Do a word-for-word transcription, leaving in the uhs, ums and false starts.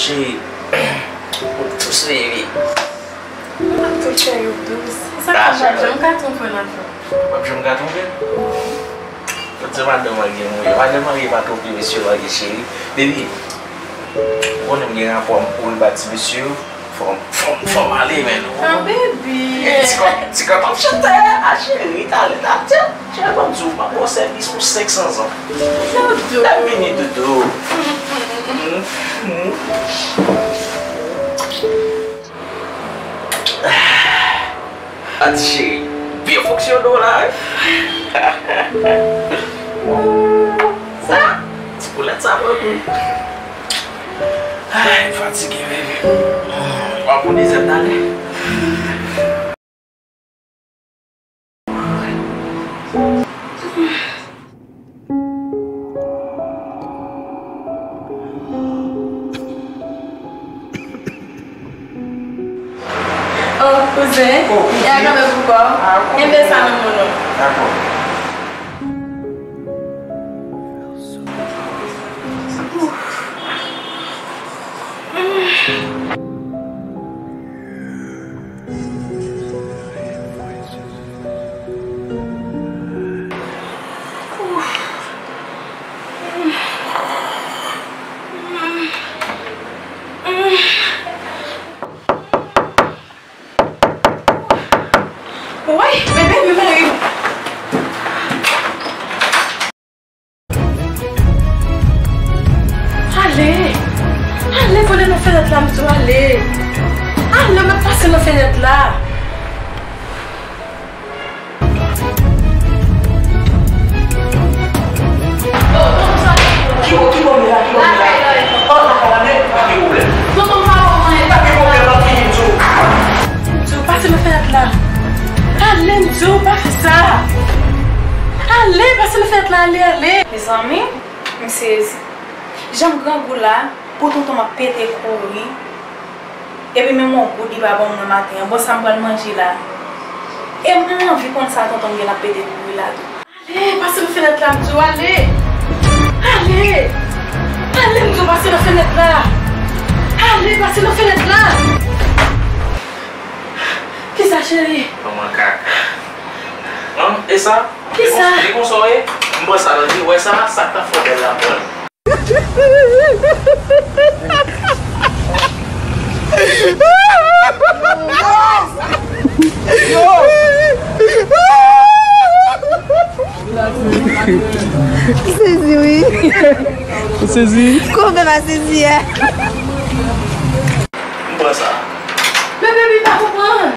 Cheri, ou dous, baby. M ap touche yo dous. Sa ka, m p ap janm ka twonpe w nan fè. W ap janm ka twonpe m? Fò di madanm an gen mwen. Madanm an gen pa twonpe mesye, pa gen cheri. Baby, ou konnen m gen rapò m pou l ba ti mesye yo. Fò m, fò m, fò m ale, men. Ah, baby. E ti kòb, ti kòb ap chante a, cheri, talè, talè. Cheri, ban m di w, m ap ba w sèvis pou senk san zan. Doudou. Lè m vini, doudou. Ati cheri, byen fonksyone w la, wi. Sa, ti poulèt sa pran kou. Ay, m fatige, baby. W ap pran dezyèm talè. Oh, kouzen. Oh, kouzen. E a kanpe pou kò w. Ah, kouzen. Kenbe sa nan men w. Dakò. Woy, bebe, men mari m. Ale! Ale, vole nan fenèt la, m di w ale! Ale, mèt pase nan fenèt la! Ki bò, ki bò m ye la, ki bò m ye la? Oh, lakay la, men, pa gen pwoblèm. Tonton, pa wè mwen. Pa gen pwoblèm, m ap vini, m di w. M di w, pase nan fenèt la. Ale, m di w, pa fè sa. Ale, pase nan fenèt la, ale, ale. Mezanmi, m sezi. Jan m grangou la, pou tonton m ap pete kouri. Epi menm yon goud li pa ban mwen maten an. Bon, sa m pral manje la? E m anvi konn sa tonton m gen l ap pete kouri la tou. Ale, pase nan fenèt la, m di w, ale! Ale! Ale, m di w, pase nan fenèt la! Ale, pase nan fenèt la! Kisa, cheri? Manman kaka. An, e sa? Kisa? Li konsa w ye? M pran sa nan di, wè sa, sa k t ap fè w bèl la, m pran l. Sezi wi. Ou sezi? Kòman pa sezi a? M pran sa. Men baby pa konprann.